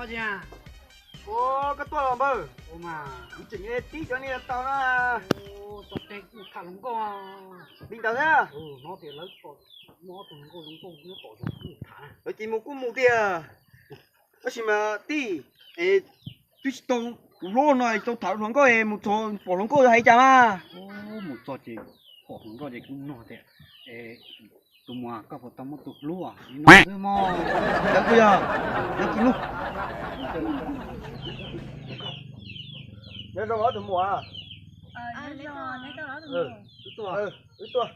Ua, koj tuaj los npawg. Kuv tseem tib cov niag tau na. Li ntawd thiab. Lawv ces mus kuj mus tiag. Tab sis mas tij, es twb tsis tau, kuv hlob no tau tham hluas nkauj es mus txog pom hluas nkauj hais cas mas. Mus txog ces pom hluas nkauj ces kuv nug tias, tus muam, koj puas tau muaj tus hlub li no xwb mog? Ntawd kuj yog, yog kuv nug. Nyob zoo ob tug muam. Wb tuaj. Txog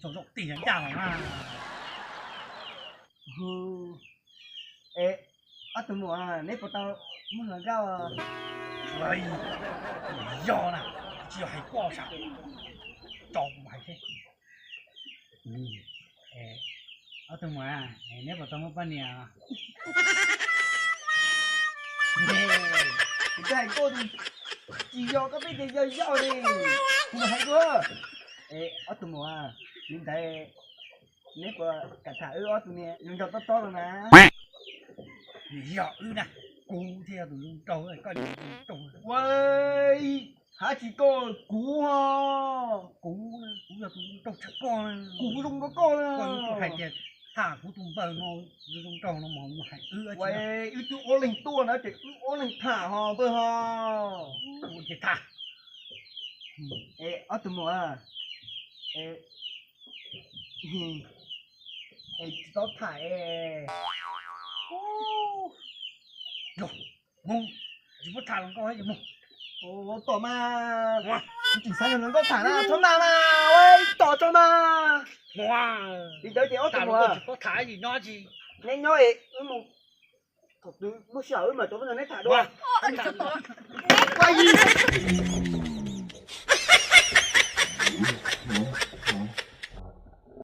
zaum tij ncaj los na. Es ob tug muam, neb puas tau muaj hluas nkauj? Yog na, tsis yog hais koj sas, tso kuv hais thiab. Ob tug muam, neb puas tau muaj poj niam? Kuv twb hais koj, tsis yog koj pheej tias yog yog li, kuv mam hais dua. Ob tug muam, li ntawd neb puas kam tham wb ob tug niag zoo nraug tob tob los na? Yog wb na, kuv thiaj yog tus zoo nraug, koj zoo nraug. Ua, hab tsis koj, kuv ho. Kuv, kuv yog tus zoo nraug tshaj koj. Kuv zoo nraug koj. Koj yeej hais tias tham kuv tus npawg no zoo nraug no mas hais wb. Wb twb ob leeg tuaj na ces wb ob leeg tham ho npawg ho. Kuv ces tham. Es ob tug muam, es tsis tau tham es. Mus, tsis muab tham hluas nkauj ces mus. Tom mas, kuv tseem xav nrog hluas nkauj tham na, txhob mas mas, ua tom tso mas. Li ntawd ces ob tug muam, neb nyob es wb mus, thaum twg muaj sij hawm wb mam rov nrog neb tham dua.